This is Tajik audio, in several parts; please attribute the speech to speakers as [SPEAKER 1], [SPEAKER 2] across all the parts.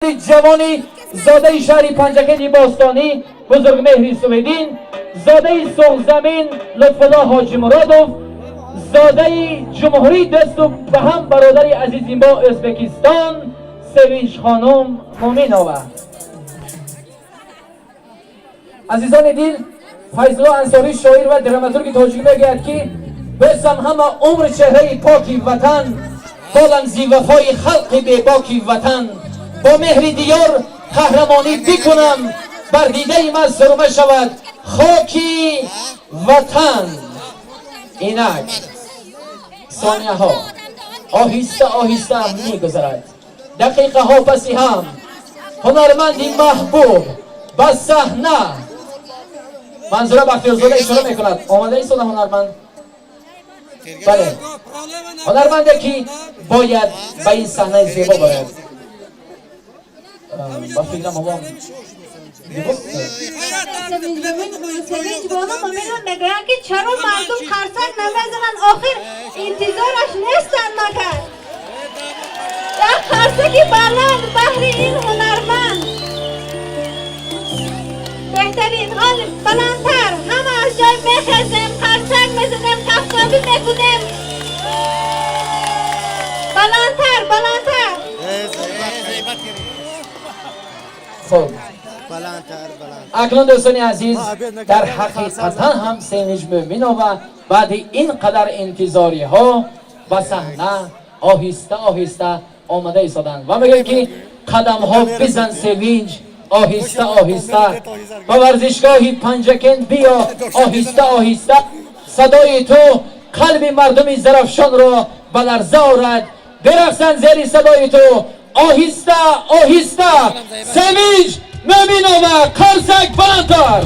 [SPEAKER 1] Ҷавони зодаи шаҳри Панҷакенти бостонӣ Бузургмеҳри Суведин, зодаи Суғзамин Лутфулло Ҳоҷимуродов, зодаи ҷумҳурии дӯсту ба ҳам бародари азизи мо Ӯзбекистон Севинҷ хонум Муминова. Азизони дил, Файзулло Ансорӣ, шоир ва драматурги тоҷик, мегӯяд, ки бӯсам ҳама умр чеҳраи поки ватан, болам зи вафои халқи бебоки ватан, бо меҳри диёр қаҳрамонӣ бикунам, бар дидаи ман сурма шавад хоки ватан. Инак сонияҳо оҳиста оҳиста мегузарад, дақиқаҳо паси ҳам. Ҳунарманди маҳбуб ба саҳна. Манзура Бахтиёрзода ишора мекунад, омада истода ҳунарманд. Бале, ҳунарманде ки бояд ба ин саҳнаи зебо барояд. Ба фикрам, ҳоло
[SPEAKER 2] Севинҷ бону Муминова мегӯянд, ки чаро мардум қарсак намезананд? Охир интизораш нестанд магар? Як қарсаки баланд баҳри ин ҳунарманд, беҳтарин. Ҳол баландтар, ҳама аз ҷой мехезем, қарсак мезанем, кафкобӣ мекунем. Баландтар, баландтар!
[SPEAKER 1] Хуб, акнун, дӯстони азиз, дар ҳақиқатан ҳам Севинҷ Мӯминова баъди ин қадар интизориҳо ба саҳна оҳиста оҳиста омада истоданд ва мегӯем, ки қадамҳо бизан, Севинҷ, оҳиста оҳиста, ба варзишгоҳи Панҷакент биё оҳиста оҳиста, садои ту қалби мардуми Зарафшонро ба ларза орад, бирақсанд зери садои ту оҳиста оҳиста. Севинҷ Мӯминова, қарсак баландтар!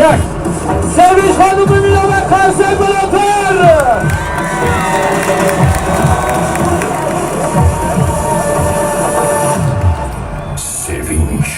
[SPEAKER 1] Як Севинҷ хонум Мӯминова, қарсак баландтар!
[SPEAKER 3] Sevinç.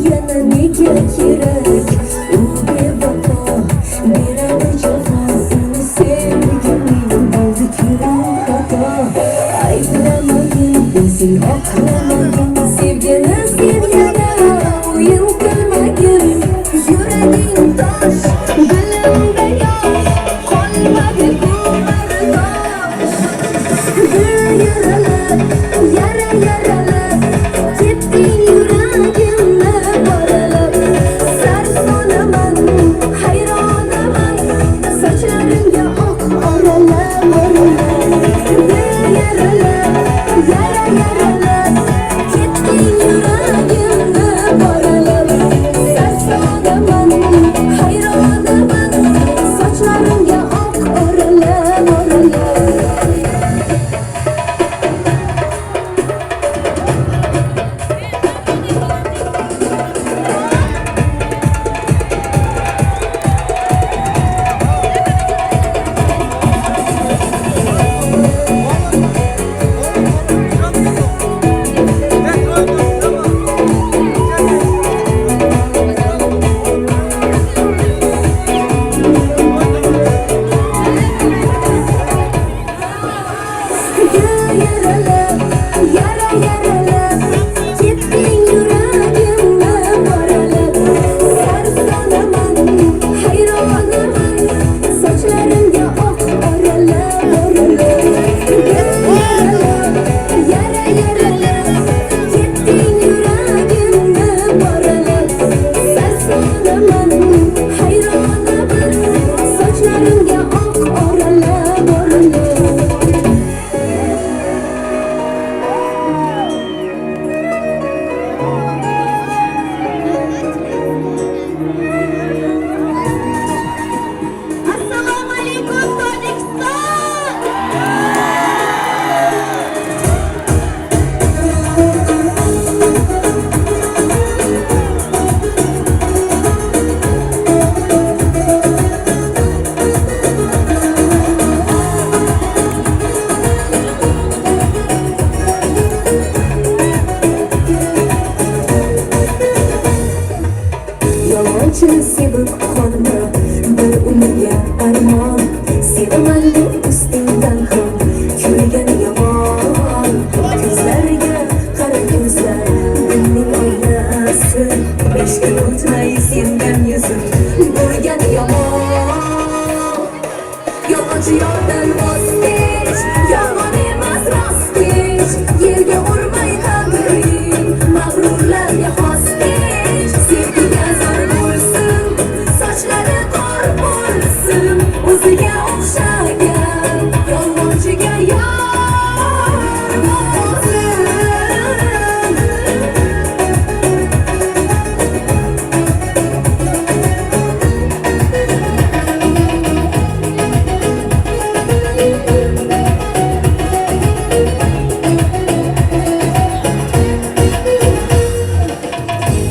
[SPEAKER 4] Yana nega kerak? U bevafo, beradi jafo. Uni sevganing bo'ldi xato. Ayblamagin, o'zing oqlamagin. Sevgini sen yana o'yin qilmagin. Yuraging tosh, dilimda yosh, qolmadi ko'mardosh. Dil yaralab, yara yaralab, ketding yuragimni qoralab. Sarsonaman, hayronaman, sochlarimga oq oralab, oralab. Dil yaralab, yara yaralab, ketding yuragimni qoralab. Sarsonaman, hayronaman, sochlarimga oq oralab, oralab. Dil yaralab, yara yaralab, ketding yuragimni qoralab. Sarsonaman, hayronaman, sochlarimga oq oralab, oralab. Dil yaralab, yara yaralab, ketding yuragimni qoralab. Sarsonaman, hayronaman, sochlarimga oq oralab, oralab.
[SPEAKER 2] Assalomu alaykum, Tojikiston!
[SPEAKER 4] Yolg'onchi sevib qolma, bir umrga armon. Sevaman deb ustingdan ham kulgan yomon. Ko'zlariga qara, ko'zlar dilning oynasi. 5 kun o'tmay sendan yuzim burgan yomon. Yolg'onchi yordan voz kech, yolg'on emas, rost kech. Yerga urmay qadring, mag'rurlarga xos kech. Sevgiga zor bo'lsin, sochlari qor bo'lsin, o'ziga o'xshagan yolg'onchiga yor bo'lsin.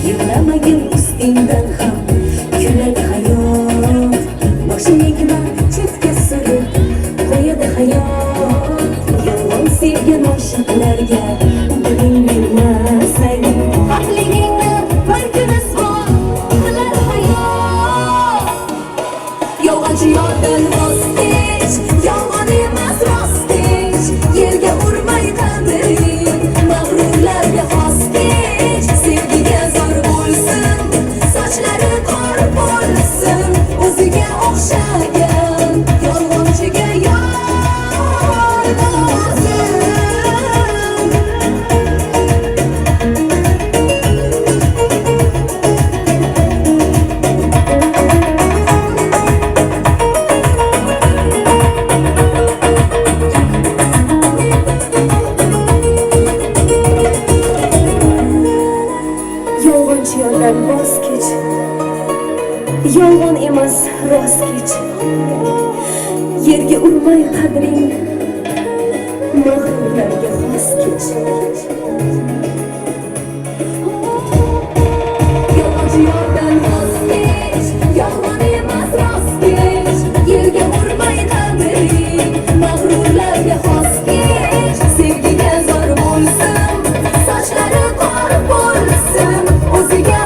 [SPEAKER 4] Yig'lamagin, ustingdan ham kuladi hayot. Boshini egma, chetga surib qo'yadi hayot. Yolg'on sevgan oshiqlarga diling bermasang, haqligingni bir kun isbot qilar hayot. Yolg'onchi yordan voz kech, yolg'on emas, rost kech. Yerga urmay qadring, mag'rurlarga xos kech. Sevgiga zor bo'lsin, sochlari qor bo'lsin, o'ziga o'xshagan yolg'onchiga yor bo'lsin. Yolg'onchi yordan voz kech, yolg'on emas, rost kech. Yerga urmay qadring, mag'rurlarga xos kech. Yolg'onchi yordan voz kech, yolg'on emas, rost kech. Yerga urmay qadring, mag'rurlarga xos kech. Sevgiga zor bo'lsin, sochlari qor bo'lsin, o'ziga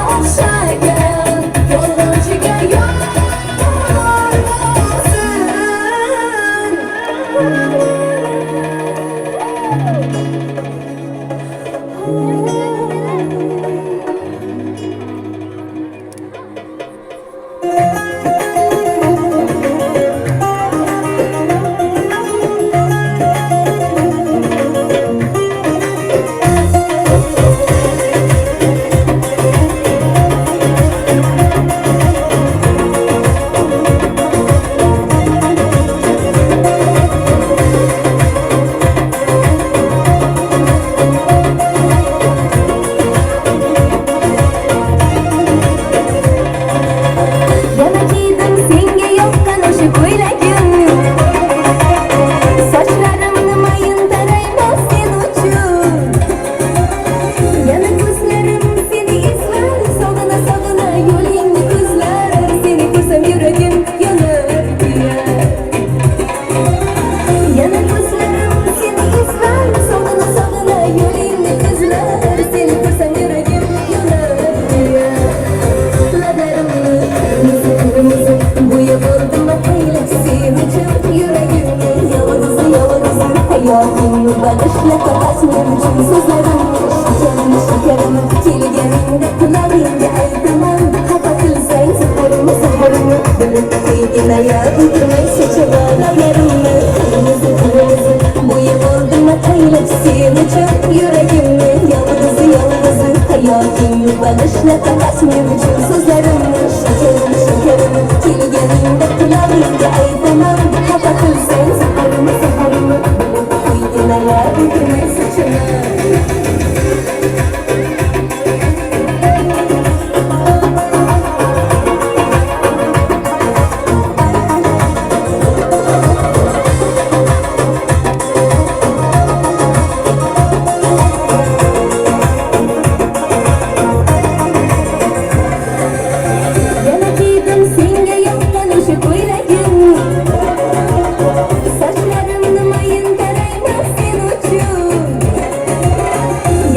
[SPEAKER 4] Qo'ygina yor o'tirmay sochaman. Lablarimni qirmizi qirmizi bo'yab oldim ataylab sen uchun. Yuragimni yolg'izi yolg'izi hayotingni bag'ishla faqat men uchun. So'zlarimni shakarim shakarim kelganingda qulog'ingga aytaman. Xafa qilsang zaharimni zaharimni bilib qo'ygina yor o'tirmay sochaman. Yana kiydim senga yoqqan o'sha ko'ylagim. Sochlarimni mayin tarayman sen uchun.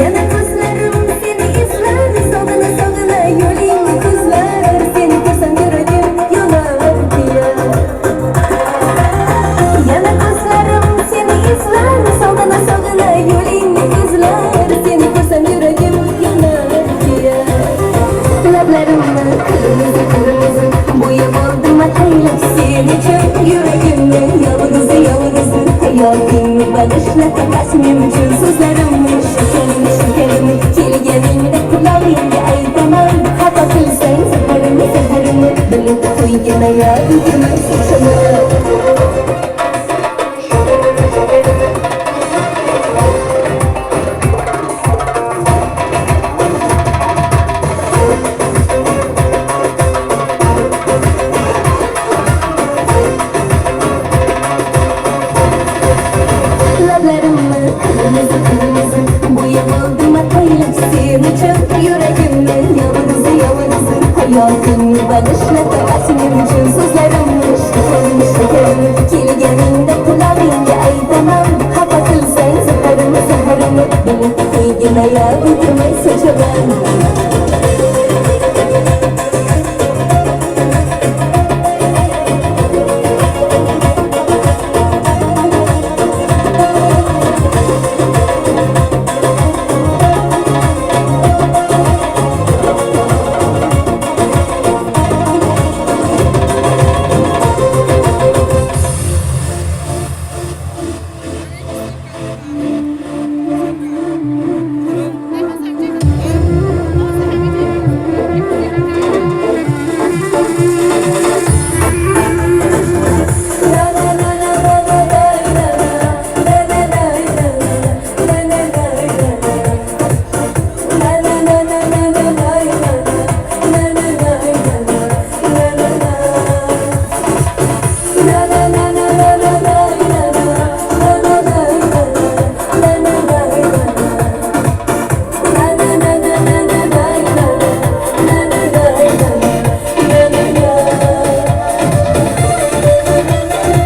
[SPEAKER 4] Yana ko'zlarim seni eslar, sog'ina sog'ina yo'lingni ko'zlar. Seni ko'rsam yuragim yonar kuyar. Yana ko'zlarim seni eslar, sog'ina sog'ina yo'lingni ko'zlar. Seni ko'rsam yuragim yonar kuyar. Lablarimni qirmizi qirmizi bo'yab oldim ataylab sen uchun. Yuragimni yolg'izi yolg'izi hayotingni bag'ishla faqat men uchun. So'zlarimni shakarim shakarim kelganingda qulog'ingga aytaman. Xafa qilsang zaharimni zaharimni bilib qo'ygina yor o'tirmay sochaman. Lablarimni qirmizi qirmizi bo'yab oldim ataylab sen uchun. Yuragimni yolg'izi yolg'izi hayotingni bag'ishla faqat men uchun. So'zlarimni shakarim shakarim kelganingda qulog'ingga aytaman. Xafa qilsang zaharimni zaharimni bilib qo'ygina yor o'tirmay sochaman.